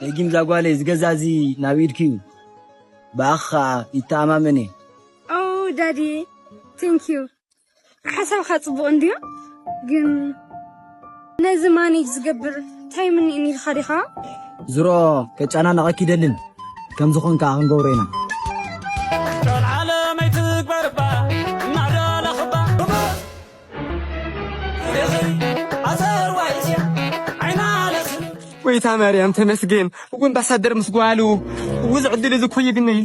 ደጊም ዛጓለይ ዝገዛዚ ናብ ኢድኪ እዩ። ብኣኻ ይተኣማመን እየ። ኦ ዳዲ፣ ቴንክ ዩ። ሓሳብካ ጽቡቕ እንድዩ፣ ግን ነዚ ማኔጅ ዝገብር እንታይ ምኒእኒ ኢልካ ዲኻ? ዝሮ ከጨናነቐኪ ይደልን፣ ከም ዝኾን ከኣ ክንገብሮ ኢና። ቃል ዓለም ኣይትግበርባ እናደለኽባ ኣሰርዋይስያ ዓይናለስ ጎይታ ማርያም ተመስገን። እወ ኣምባሳደር ምስ ጓሉ፣ እወ እዚ ዕድል እዚ እኮ የግነይ።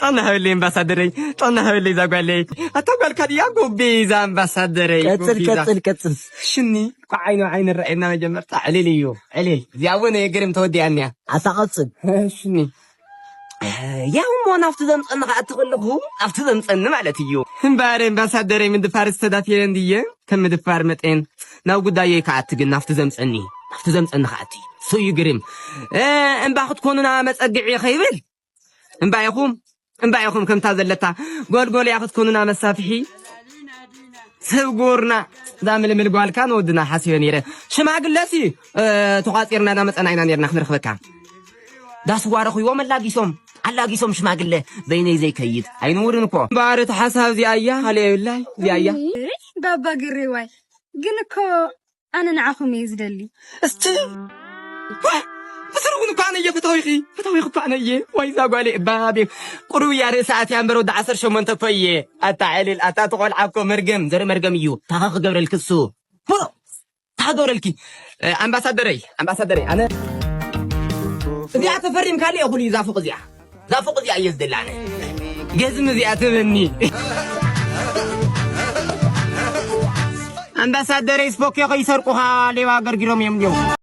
ጥዕና ሃበለይ ኣምባሳደረይ፣ ጥዕና ሃበለይ እዛ ጓለይ። ኣታ ጓልካ ድያ ጎቤዛ ኣምባሳደረይ፣ ቀጽል፣ ጎቤዛ። ቀጽል፣ ቀጽል። ሽኒ፣ እኳ ዓይኑ ዓይኒ ረኣየና መጀመርታ። ዕልል እዩ፣ ዕልል። እዚኣ እውን ግርም ተወዲኣንያ። ኣታ ቀጽል። ሽኒ። ያው እሞ ናብቲ ዘምጸኒ ከኣቲ ከለኹ፣ ናብቲ ዘምጸኒ ማለት እዩ። እምበኣር ኣምባሳደረይ ምድፋር ዝተዳፈየ እንድየ፣ ከም ምድፋር መጠን ናብ ጉዳየይ ከኣቲ ግን ናብቲ ዘምጸኒ፣ ናብቲ ዘምጸኒ ከኣቲ። እሱ እዩ ግርም። እ፣ እምባ ክትኮኑና መጸግዒ ከይብል፣ እምባ ኢኹም፣ እምባ ኢኹም ከምታ ዘለታ ጎልጎልያ ክትኮኑና መሳፍሒ። ሰብ ጎርና እዛ ምልምል ጓልካ ንወድና ሓሲበ ነይረ። ሽማግለሲ፣ እ፣ ተቋጺርና እናመጸና ኢና ነርና ክንረኽበካ። ዳስዋ ረኽብዎም ኣላጊሶም፣ ኣላጊሶም ሽማግለ በይነይ ዘይከይድ ኣይንውርን እኮ። እምበኣር እቲ ሓሳብ እዚኣ እያ፣ ካልእ የብላይ፣ እዚኣ እያ። እይ፣ ባባ ግሬዋይ፣ ግን እኮ ኣነ ንዓኹም እየ ዝደሊ። እስቲ፣ ዋ፣ ብስሩ እውን እኮ ኣነ እየ ፈታዊኺ፣ ፈታዊኺ እኮ ኣነ እየ። ዋይ እዛ ጓለይ እባቤ፣ ቁሩብ እያ ርእሳ ኣትያ እምበር ወዲ ዓሰርተ ሸሞንተ እኮ እየ። ኣታ ዕልል፣ ኣታ እቲ ቆልዓ እኮ መርገም፣ ዘርኢ መርገም እዩ። ታኻ ክገብረልኪ እሱ። ሆ! ታገረልኪ። ኣምባሳደረይ፣ ኣምባሳደረይ፣ ኣነ እዚኣ ተፈሪምካለይ እኹል እዩ። እዛ ፎቕ እዚኣ፣ እዛ ፎቕ እዚኣ እየ ዝደሊ ኣነ። ገዝም እዚኣ ትበኒ። ኣምባሳደረይ፣ ስፖኪዮ ከይሰርቁኻ ሌባ ገርጊሮም እዮም እንዲዮም።